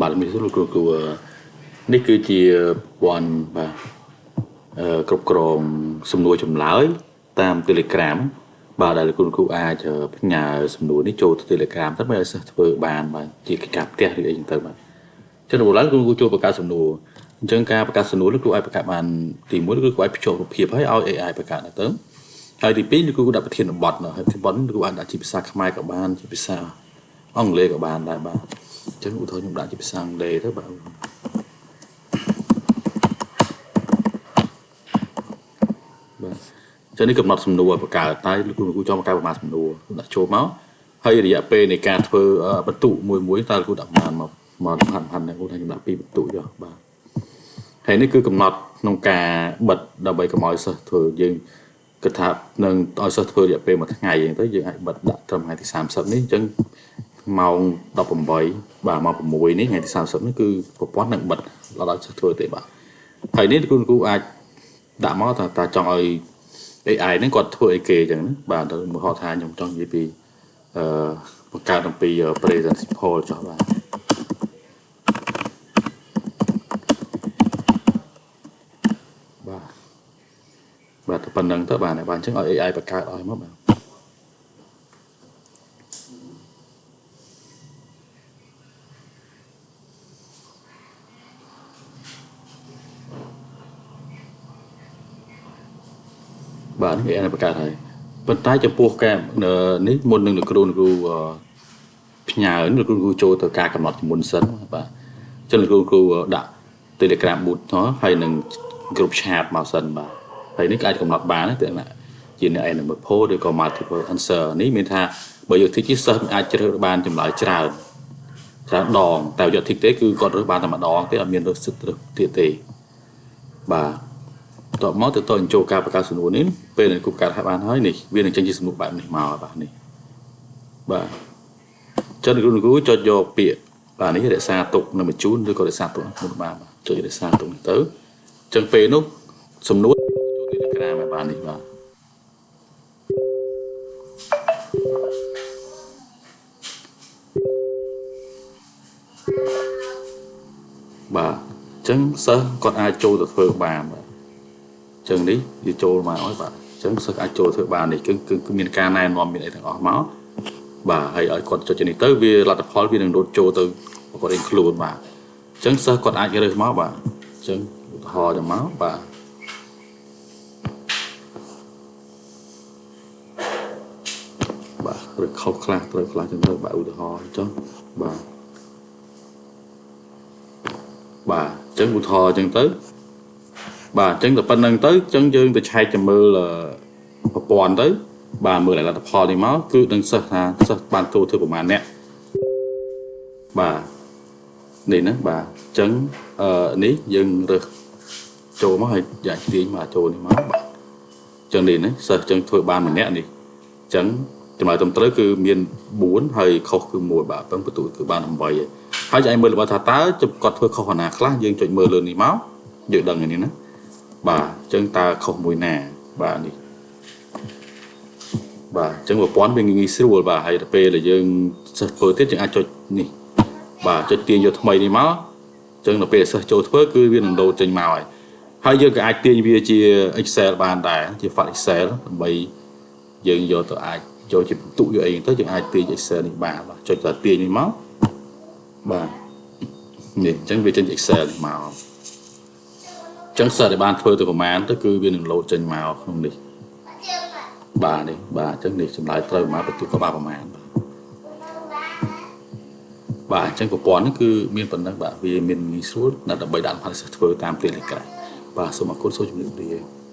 បាទមានសួរលោកគ្រូគ្រូនេះគឺជាប្រព័ន្ធបាទគ្រប់គ្រងសំណួរចម្លើយតាម Telegram បាទដែលលោកគ្រូគ្រូអាចផ្ញើសំណួរនេះចូលទៅ Telegram ទៅឲ្យសិស្សធ្វើបានបាទជាកិច្ចការផ្ទះឬអីចឹងទៅបាទចឹងដំបូងឡើយគ្រូគ្រូចូលបង្កើតសំណួរអញ្ចឹងការបង្កើតសំណួរលោកគ្រូអាចបង្កើតបានទី1គឺគ្រូអាចភ្ជាប់រូបភាពហើយឲ្យ AI បង្កើតទៅហើយទី2លោកគ្រូដាក់ប្រធានបទហើយប្រធានបទនេះលោកគ្រូអាចដាក់ជាភាសាខ្មែរក៏បានជាភាសាអង់គ្លេសក៏បានដែរបាទអញ្ចឹងឧទាហរណ៍ខ្ញុំដាក់ជាភាសាអង់គ្លេសទៅបាទបាទអញ្ចឹងនេះកំណត់សំណួរឲ្យបង្កើតតែលោកគ្រូចង់បង្កើតប្រមាណសំណួរដាក់ចូលមកហើយរយៈពេលនៃការធ្វើបន្ទុកមួយមួយតើលោកគ្រូដាក់ប្រមាណមកមកផាត់ផាត់នេះគ្រូថាខ្ញុំដាក់2បន្ទុកចុះបាទហើយនេះគឺកំណត់ក្នុងការបិទដើម្បីកុំឲ្យសិស្សធ្វើយើងគិតថានឹងឲ្យសិស្សធ្វើរយៈពេលមួយថ្ងៃអញ្ចឹងទៅយើងអាចបិទដាក់ត្រឹមថ្ងៃទី30នេះអញ្ចឹងម៉ោង18បាទម៉ោង6នេះថ្ងៃទី30នេះគឺប្រព័ន្ធនឹងបិទដល់ឲ្យសិស្សធ្វើទេបាទហើយនេះគ្រូអាចដាក់មកថាតើចង់ឲ្យ AI ហ្នឹងគាត់ធ្វើអីគេអញ្ចឹងណាបាទទៅមកហៅថាខ្ញុំចង់និយាយពីអឺបង្កើតអំពី present simple ចុះបាទបាទបាទតែប៉ុណ្្នឹងទៅបាទបាទអញ្ចឹងឲ្យ AI បង្កើតឲ្យមកបាទបាទនេះ AI បង្កើតហើយប៉ុន្តែចំពោះការនេះមុននឹងលោកគ្រូផ្ញើលោកគ្រូចូលទៅការកំណត់ជាមុនសិនបាទអញ្ចឹងលោកគ្រូដាក់ Telegram bot ហើយនឹង group chat មកសិនបាទហើយនេះក៏អាចកំណត់បានដែរតែជាអ្នក number poll ឬក៏ multiple answer នេះមានថាបើយក tick សិស្សអាចជ្រើសបានចម្លើយច្រើនច្រើនដងតែយក tick ទេគឺគាត់រើសបានតែម្ដងទេអត់មានរើសសិទ្ធិរើសទៀតទេបាទបន្ទាប់មកទៅតចូលការបង្កើតសំណួរនេះពេលដែលគូបង្កើតឲ្យបានហើយនេះវានឹងចេញជាសំណួរបែបនេះមកបាទនេះបាទចុចគ្រូចុចយកពាក្យបាទនេះរក្សាទុកនៅបញ្ជូនឬក៏រក្សាទុកមុនបាទចុចរក្សាទុកនេះទៅអញ្ចឹងពេលនោះសំណួរចូល Telegram ឲ្យបាននេះបាទបាទអញ្ចឹងសិស្សគាត់អាចចូលទៅធ្វើបានបាទអញ្ចឹងនេះវាចូលមកហើយបាទអញ្ចឹងសិស្សអាចចូលធ្វើបាននេះគឺមានការណែនាំមានអីទាំងអស់មកបាទហើយឲ្យគាត់ចុចនេះទៅវាលទ្ធផលវានឹងរត់ចូលទៅគាត់រៀនខ្លួនបាទអញ្ចឹងសិស្សគាត់អាចរើសមកបាទអញ្ចឹងឧទាហរណ៍ទៅមកបាទបាទឬខុសខ្លះត្រូវខ្លះចឹងទៅបាទឧទាហរណ៍អញ្ចឹងបាទបាទអញ្ចឹងឧទាហរណ៍អញ្ចឹងទៅបាទអញ្ចឹងតែប៉ុណ្្នឹងទៅអញ្ចឹងយើងទៅឆែកទៅមើលប្រព័ន្ធទៅបាទមើលលទ្ធផលនេះមកគឺនឹងសិស្សថាសិស្សបានចូលធ្វើប្រមាណអ្នកបាទនេះណាបាទអញ្ចឹងនេះយើងរើសចូលមកហើយយ៉ាក់ទាញមកចូលនេះមកបាទអញ្ចឹងនេះណាសិស្សអញ្ចឹងធ្វើបានម្នាក់នេះអញ្ចឹងចម្លើយត្រឹមត្រូវគឺមាន4ហើយខុសគឺ1បាទពឹងបន្ទូគឺបាន8ហើយហើយឯងមើលរបស់ថាតើគាត់ធ្វើខុសអាណាខ្លះយើងចុចមើលលើនេះមកយើងដឹងនេះណាបាទអញ្ចឹងតើខុសមួយណាបាទនេះបាទអញ្ចឹងប្រព័ន្ធវាងាយស្រួលបាទហើយទៅពេលដែលយើងសិស្សធ្វើទៀតយើងអាចចុចនេះបាទចុចទាញយកថ្មីនេះមកអញ្ចឹងដល់ពេលសិស្សចូលធ្វើគឺវានឹងលោតចេញមកហើយហើយយើងក៏អាចទាញវាជា Excel បានដែរជា file Excel ដើម្បីយើងយកទៅអាចយកជាបន្ទុកយកអីទៅយើងអាចទាញ Excel នេះបានបាទចុចតែទាញនេះមកបាទនេះអញ្ចឹងវាចេញ Excel នេះមកអញ្ចឹងសិស្សដែលបានធ្វើទៅប្រមាណទៅគឺវានឹងលោតចេញមកក្នុងនេះបាទនេះបាទអញ្ចឹងនេះចម្លើយត្រូវមកបន្ទុកក៏បានប្រមាណបាទអញ្ចឹងប្រព័ន្ធនេះគឺមានប៉ុណ្ណឹងបាទវាមានងាយស្រួលដើម្បីដាក់ផលសិស្សធ្វើតាម Telegram បាទសូមអរគុណសូមជម្រាបលា។